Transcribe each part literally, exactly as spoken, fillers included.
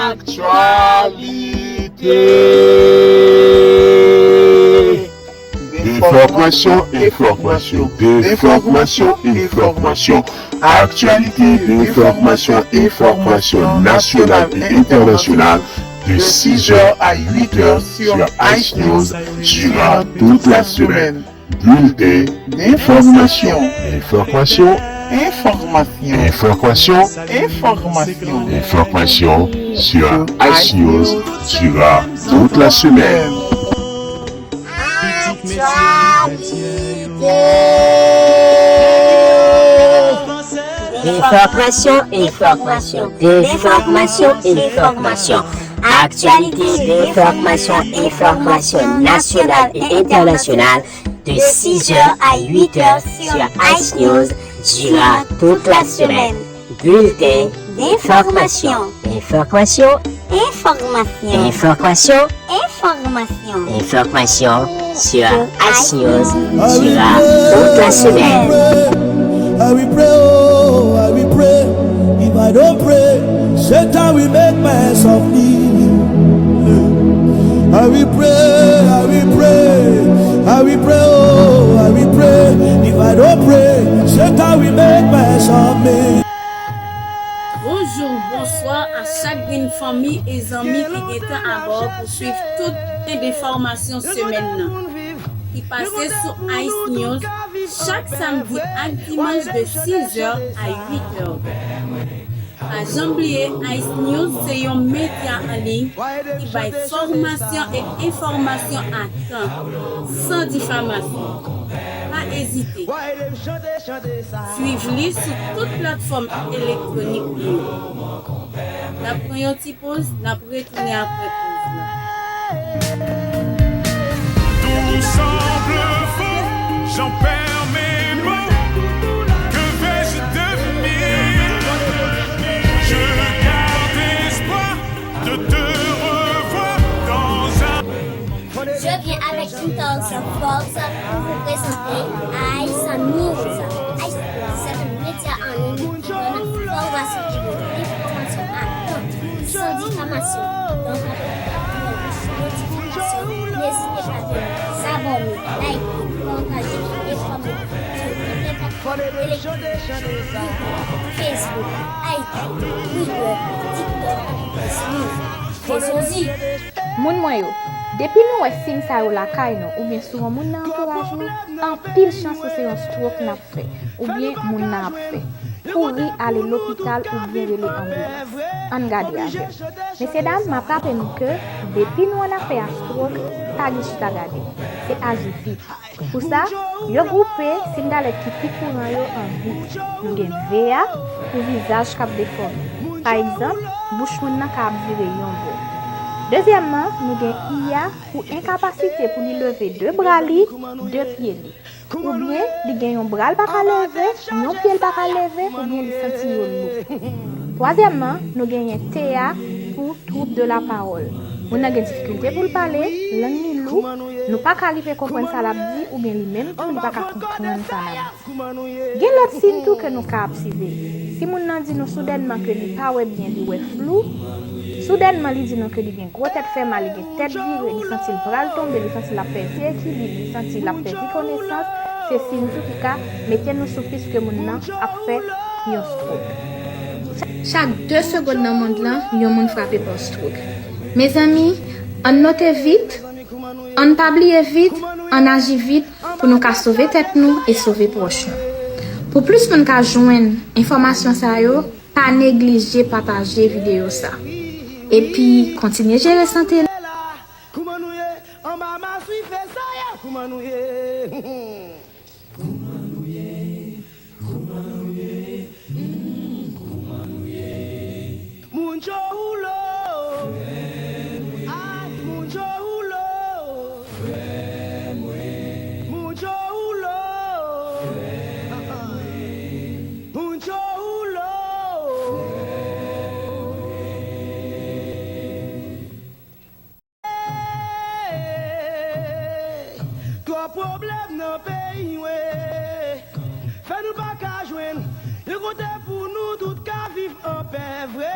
Aktyalite. Enfòmasyon, enfòmasyon, enfòmasyon, enfòmasyon. Aktyalite, enfòmasyon, enfòmasyon nasyonal e entènasyonal de six heures à huit heures sur Ice News durant toute la semaine. Bulletin d'information. Information. Information. Information. Information. Information sur Ice News durant toute la semaine. Aktyalite. Enfòmasyon, enfòmasyon, enfòmasyon, enfòmasyon. Aktyalite, enfòmasyon, enfòmasyon nasyonal e entènasyonal de six heures à huit heures sur Ice News durant toute la semaine. Bulletin d'information. Information. Information. Information. Information. Information sur Ice News durant toute la semaine. I will pray, oh, I will pray. If I don't pray, Satan will make mess of me. I will pray, I will pray. I will pray, oh, I will pray. If I don't pray, Satan will make mess of me. Bonjou, bonswa a chak grenn fanmi e zanmi ki gentan abò pou swiv tout biten enfòmasyon semèn nan, ki pase sou Ice News chak samdi ak dimanch de six heures à huit heures. Pa janm bliye, Ice News se yon medya an liy ki bay fòmasyon e enfòmasyon a tan, san difamasyon. Pa ezite. Swiv li sou tout platfòm elektwonik nou yo. N ap pran yon ti poz, n ap retounen apre poz la. Tout semble faux, j'en perds mes mots. Que vais-je devenir? Je garde espoir de te revoir dans un Je viens avec une tendance forte pour vous présenter Ice News. Ice News, c'est un média en ligne qui donne l'information et l'information à temps, sans diffamation. Donc, avec la notification, n'hésitez pas de vous abonner, liker, partager et commenter. Sur toutes les plateformes électroniques, YouTube, Facebook, iTunes, Twitter, TikTok, Ice News. Fè sonzi! Moun mwen yo, depi nou wè siy sa yo lakay nou oubyen sou yon moun nan antouraj nou, anpil chans se yon stroke n ap fè oubyen moun nan ap fè. Kouri ale lopital oubyen rele anbilans. Ann gade avè m. Mesyedam, m ap raple nou ke depi nou annafè a stroke, pa gen chita gade. Se aji vit. Pou sa, yo gwoupe singlet ki pi kouran yo an uit. Nou gen V a pou vizaj k ap defòme. Pa egzanp, bouch moun nan ka ap vire yon bò. Dezyèmman, nou gen I a pou enkapasite pou li leve de bra li, de pye li. Oubyen li gen yon bra l pa ka leve, yon pye l pa ka leve, oubyen li santi yo lou. Twazyèmman, nou genyen T a pou trouble de la parole. Moun nan gen difikilte pou l pale, lang li lou, nou pa ka rive konprann sa l ap di, oubyen li menm tou li pa ka konprann sa n ap di. Gen lòt siy tou ke nou ka obsève. Si moun nan di nou soudènman ke li pa wè byen, li wè flou, soudènman li di nou ke li gen gwo tèt fè mal, li gen tèt vire, li santi l pral tonbe, li santi l ap pèdi ekilib, li santi l ap pèdi konesans, se siy tou ki ka mete nou sou pis ke moun nan ap fè yon stroke. Chak de segonn nan mond lan, yon moun frape pa stroke. Mezanmi, ann note vit, ann pa bliye vit, ann aji vit pou nou ka sove tèt nou e sove pwòch nou. Pou plis moun ka jwenn enfòmasyon sa yo, pa neglije pataje videyo sa. Epi, kontinye jere sante nou. Kouman nou ye? Anba maswife sa ye, kouman nou ye? Kouman nou ye? Kouman nou ye? Hmm, kouman nou ye? Moun Cho Hulo. Ay, moun Cho Hulo. Moun Cho Hulo. Moun Cho Hulo.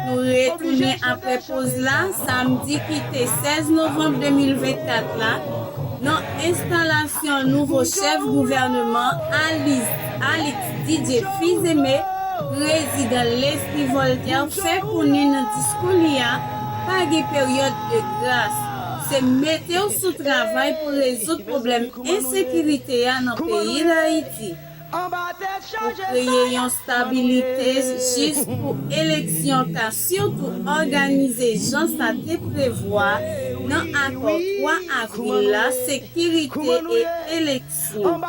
Nou retounen apre poz la, samdi ki te sèz novanm de mil vennkat la, nan enstalasyon nouvo chèf gouvèneman, Alice, Alix Didier Fils-Aimé, prezidan Leslie Voltaire fè konnen nan diskou li a, pa gen peryòd de gras. Se mete w sou travay pou rezoud pwoblèm ensekirite a nan peyi Dayiti. Pou kreye yon stabilite jis pou eleksyon ka sitou òganize jan sa te prevwa nan akò twa avril la, sekirite e eleksyon.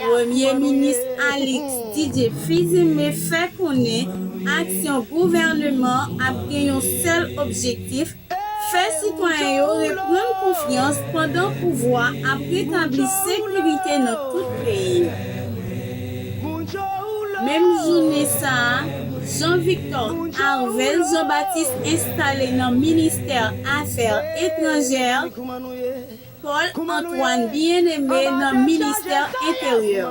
Premye Minis Alix Didier Fils-Aimé fè konnen aksyon gouvèneman ap gen yon sèl objektif, fè sitwayen yo reprann konfyans pandan pouvwa ap retabli sekirite nan tout peyi. Menm jounen sa a, Jean Victor Arvel Jean Baptiste enstale nan ministè afè etranjè, Paul Antoine Bien-Aimé nan ministè enteryè.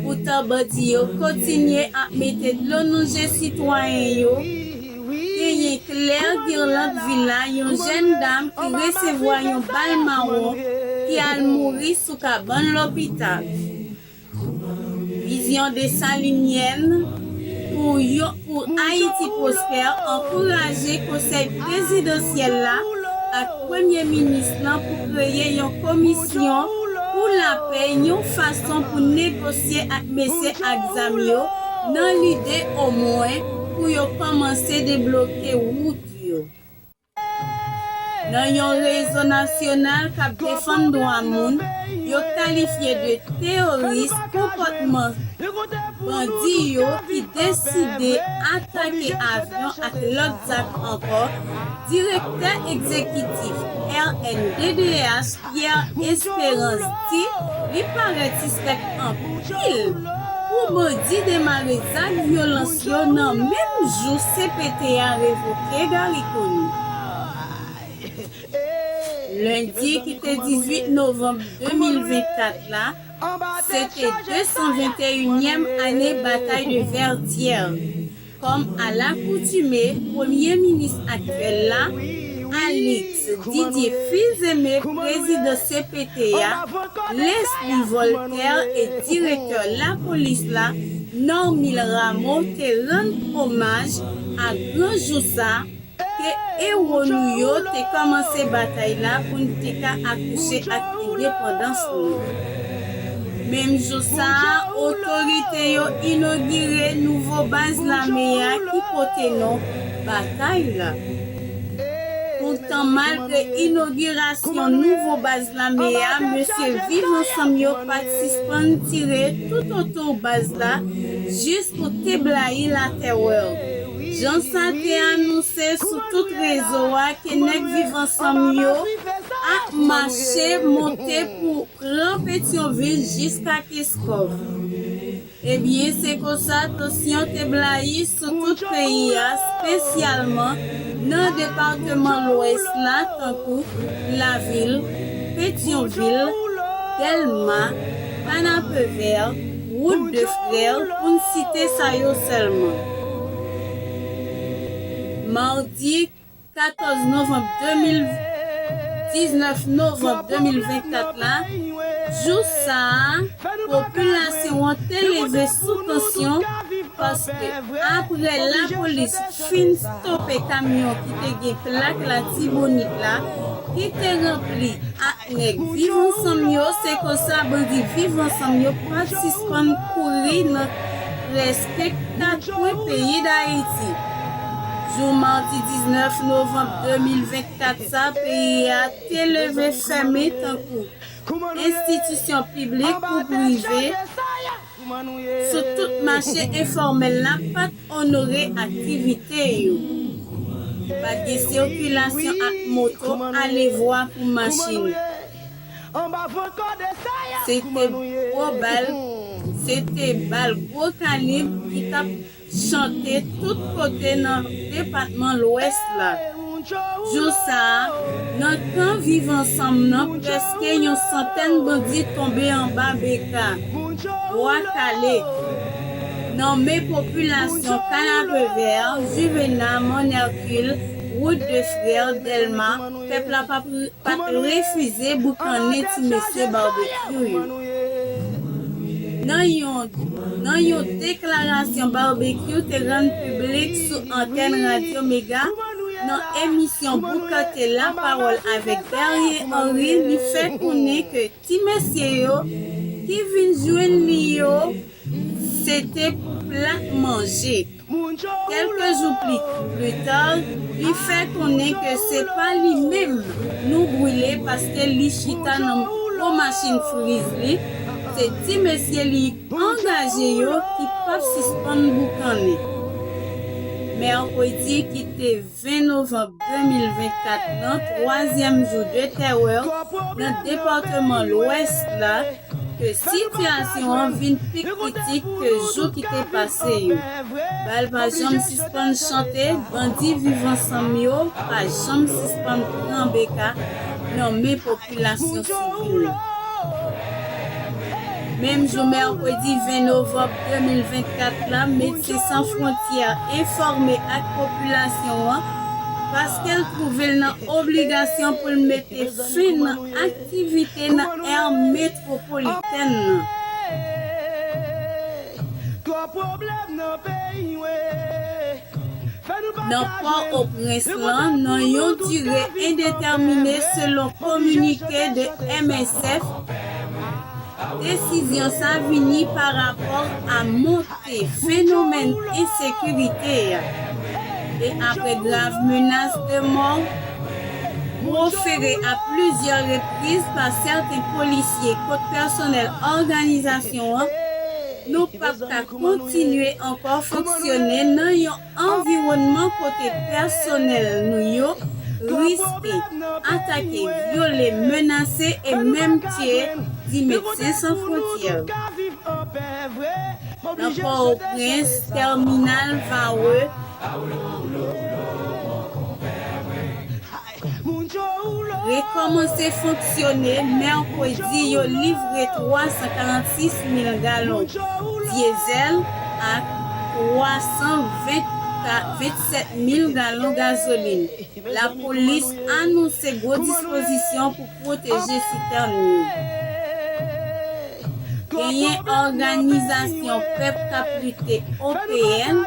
Poutan bandi yo kontinye ap mete dlo nan je sitwayen yo, genyen Claire Guirlande Villa, yon jèn dam ki resevwa yon bal mawon ki al mouri sou kabann lopital. Vizyon Desalinyèn pou yon, pou Ayiti pwospè ankouraje Konsèy Prezidansyèl la ak Premye Minis lan pou kreye yon komisyon pou lapè, yon fason pou negosye ak mesye ak zam yo, nan lide omwen pou yo kòmanse debloke wout yo. Nan yon rezo nasyonal k ap defann dwa moun, yo kalifye de teyoris konpòtman bandi yo ki deside atake avyon ak lòt zak ankò. Direktè egzekitif R N D D H, Pierre Espérance, di li parèt sispèk anpil pou bandi demare zak vyolans yo nan menm jou C P T a revoke Garry Conille. Lendi ki te dizuit novanm de mil vennkat la, se te de san venteyinyèm ane batay de Vètyè. Kòm alakoutime, premye minis aktyèl la, Alix Didier Fils-Aimé, prezidan C P T a, Leslie Voltaire e direktè lapolis la, Normil Rameau, te rann omaj a gran jou sa, ke ewo nou yo te kòmanse batay la pou n te ka akouche ak endepandans nou. Menm jou sa a, otorite yo inogire nouvo baz lame a ki pote non Batay la. Poutan, malgre inogirasyon nouvo baz lame a, mesye Viv Ansanm yo pa t sispann tire toutotou baz la jis pou te blayi latèrè. Jan sa te anonse sou tout rezo a ke nèg Viv Ansanm yo ap mache monte pou pran Petyonvil jiska Keskòf. Ebyen, se konsa tansyon te blayi sou tout peyi a, espesyalman nan depatman Lwès la, tankou Lavil, Petyonvil, Dèlma, Kanapevè, Wout de Frè, pou n site sa yo sèlman. Madi katòz novanm de mil, diznèf novanm de mil vennkat la, jou sa a, popilasyon an te leve sou tansyon, paske apre lapolis fin stope kamyon ki te gen plak Latibonit la, ki te ranpli ak nèg Viv Ansanm yo, se konsa bandi Viv Ansanm yo pa t sispann kouri nan prèske kat kwen peyi Dayiti. Jou madi diznèf novanm de mil vennkat sa, peyi a te leve fèmen tankou enstitisyon piblik kou prive, sou tout mache enfòmèl la pa t onore aktivite yo. Pa t gen sikilasyon ak moto, alevwa pou machin. Se te gwo bal, se te bal gwo kalib ki t ap chante tout kote nan depatman Lwès la. Jou sa a, nan kan Viv Ansanm nan, prèske yon santèn bandi tonbe anba beka, bwa kale. Nan men popilasyon Kanapevè, Juvena, Mòn Hercule, Wout de Frè, Dèlma, pèp la pa p- pa t refize boukannen ti mesye Barbecue yo. Nan yon, nan yon deklarasyon Barbecue te rann piblik sou antèn Radyo Mega, nan emisyon Boukante Lapawòl avèk Guerrier Henry, li fè konnen ke ti mesye yo ki vin jwenn li yo, se te plat manje. Kèlke jou pli, pli ta, li fè konnen ke se pa li menm nou brile paske li chita nan gwo machin friz li, se ti mesye li angaje yo ki p ap sispann boukannen. Mèkredi ki te ven novanm de mil vennkat nan twazyèm jou de tèrè nan depatman Lwès la, ke sitiyasyon an vin pi kritik ke jou ki te pase yo. Bal pa janm sispann chante, bandi Viv Ansanm yo pa janm sispann pran beka nan men popilasyon sivil la. Menm jou mèkredi ven novanm de mil vennkat la, Medsen San Fwontyè enfòme ak popilasyon an paske l twouve l nan obligasyon pou l mete fen nan aktivite nan area metwopolitèn nan. Nan Pòtoprens lan, nan yon dire endetèmine selon kominike de M S F, desizyon sa vini pa rapò a monte fenomèn ensekirite a. E apre grav menas de mò pwofere a plizyè repriz pa sèten polisye kont pèsonèl òganizasyon an, nou p ap ka kontinye ankò fonksyone nan yon anviwònman kote pèsonèl nou yo riske atake, vyole, menase e menm tiye, di Medsen San Fwontyè. Nan Pòtoprens, tèminal Varreux rekòmanse fonksyone mèkredi, yo livre twa san karannsis mil galon dyezèl ak twa san vennsèt mil galon gazolin. Lapolis anonse gwo dispozisyon pou pwoteje sitèn yo. Genyen òganizasyon pèp k ap lite, O P N,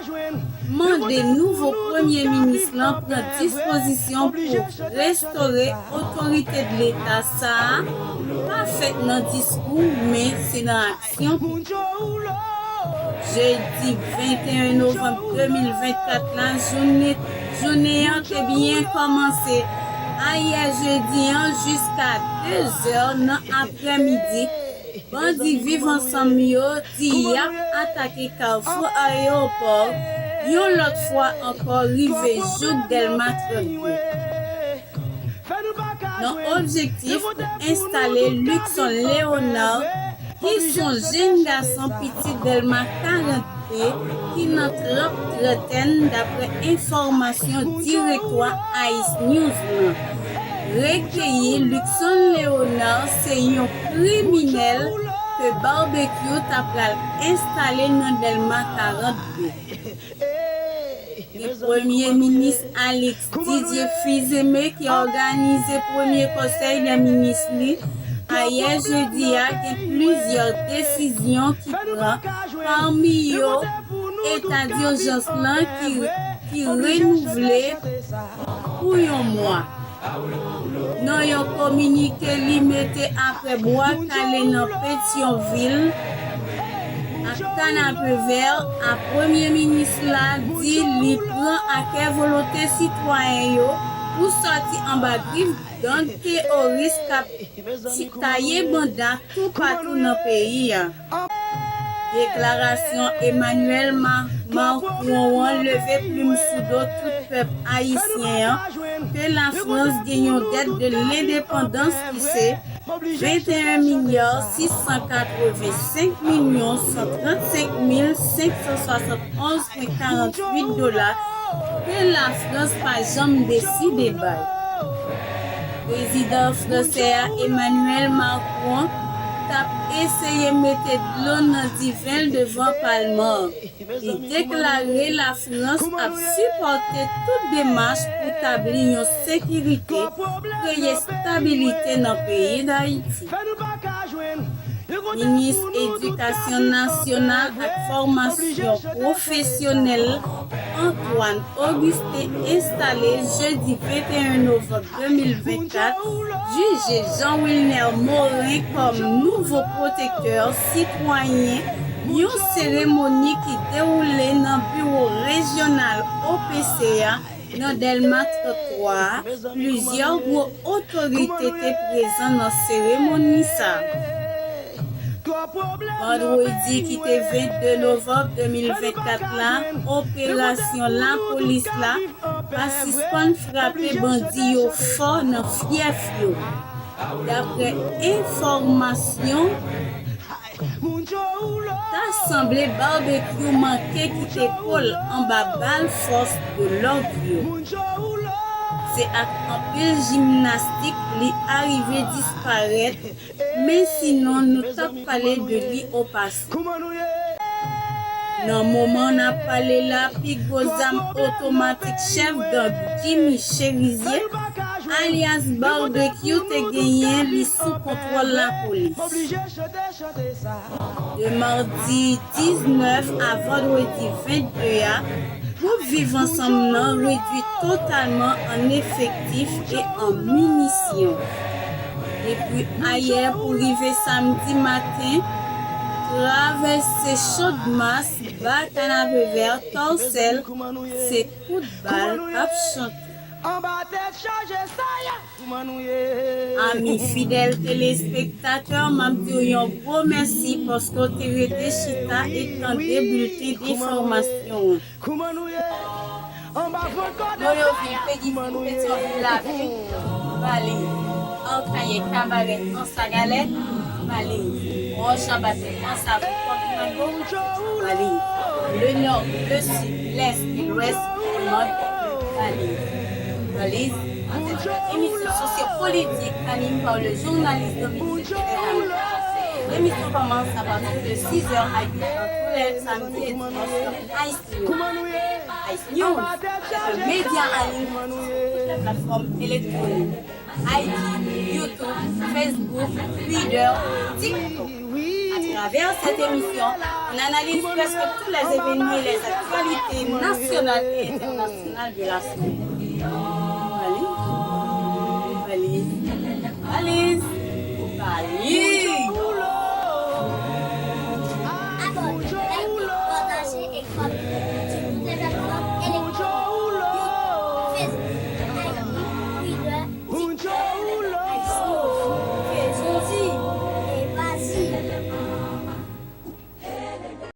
mande nouvo premye minis lan pran dispozisyon pou restore otorite de Leta. Sa a pa fèt nan diskou, men se nan aksyon pito. Jedi venteyen novanm de mil vennkat la, jounen, jounen an te byen kòmanse. Ayè jedi an, jiska de zè nan aprèmidi, bandi Viv Ansanm yo di y ap atake Kafou Ayewopò, yon lòt fwa ankò rive jouk Dèlma trannde. Nan objektif pou enstale Luckson Léonard, ki s on jenn gason pitit Dèlma karant de, ki nan tranp trantèn, daprè enfòmasyon direktwa Ice News lan. Rekeyi, Luckson Léonard se yon kriminèl ke Barbecue ta pral enstale nan Dèlma karant de. Gen Premye Minis Alix Didier Fils-Aimé ki òganize premye konsèy dè minis li. Ayè jedi a, gen plizyè desizyon ki pran, pami yo eta dijans lan ki, ki renouvle pou yon mwa. Nan yon kominike li mete apre Bwa Kale nan Petyonvil ak Kanapevè a, Premye Minis la di li pran a kè volonte sitwayen yo pou sòti anba grif gang teworis k ap ti-, taye banda toupatou nan peyi a. Deklarasyon Emmanuel Ma-, Macron an leve plim sou do tout pèp ayisyen an, ke Lafrans gen yon dèt de lendepandans ki se venteyen milya sis san katrevensenk milyon san trannsenk mil senk san swasantonz pwen karannwit dola, ke Lafrans pa janm deside bay. Prezidan fransè a, Emmanuel Macron, t ap eseye mete dlo nan diven l devan palman. Li deklare Lafrans ap sipòte tout demach pou tabli yon sekirite, kreye stabilite nan peyi Dayiti. Minis Edikasyon Nasyonal ak Fòmasyon Pwofesyonèl Antoine Augustin enstale jedi venteyen novanm de mil vennkat, jije Jean Wilner Morin kòm nouvo pwotektè sitwayen, yon seremoni ki dewoule nan biwo rejyonal O P C a nan Dèlma trant twa a. Plizyè gwo otorite te prezan nan seremoni sa a. Vandredi ki te vennde novanm de mil vennkat la, operasyon lapolis la pa sispann frape bandi yo fò nan fyèf yo. Daprè enfòmasyon, ta sanble Barbecue manke kite po l anba bal fòs de lòd yo. Se ak anpil jimnastik li arive disparèt, men sinon nou t ap pale de li o pase. Nan moman n ap pale la, pi gwo zam otomatik chèf gang Jimmy Cherizier, alyas Barbecue, te genyen li sou kontwòl lapolis. De madi diznèf a vandredi vennde a, gwoup Viv Ansanm nan redui totalman an efektif e an minisyon. Depi ayè pou rive samdi maten, travèse Chòdmas, ba Kanapevè, Tòsèl, se kout bal k ap chante. Anba tèt chaje sa ye. Ami fidèl telespektatè, m ap di w yon gwo mèsi paske w te rete chita e tande bilten enfòmasyon an. Noyovil, Petyonvil, Petyonvil, Lapli, Baliz, Akayè, Kabarè, Anse à Galets, Baliz, Wòch Anba, Anse à Pòt Mango, Baliz, le Nord, le Sud, l'Est et l'Ouest, Baliz. Baliz, c'est une émission sociopolitique animée par le journaliste Dominique Jeter. L'émission commence à partir de six heures à huit heures tous les samedis et dimanches sur Ice News. Ice News, c'est un média en ligne sur toutes les plateformes électroniques. I G, YouTube, Facebook, Twitter, TikTok. À travers cette émission, on analyse presque tous les événements et les actualités nationales et internationales de la semaine. Baliz, baliz, baliz, baliz.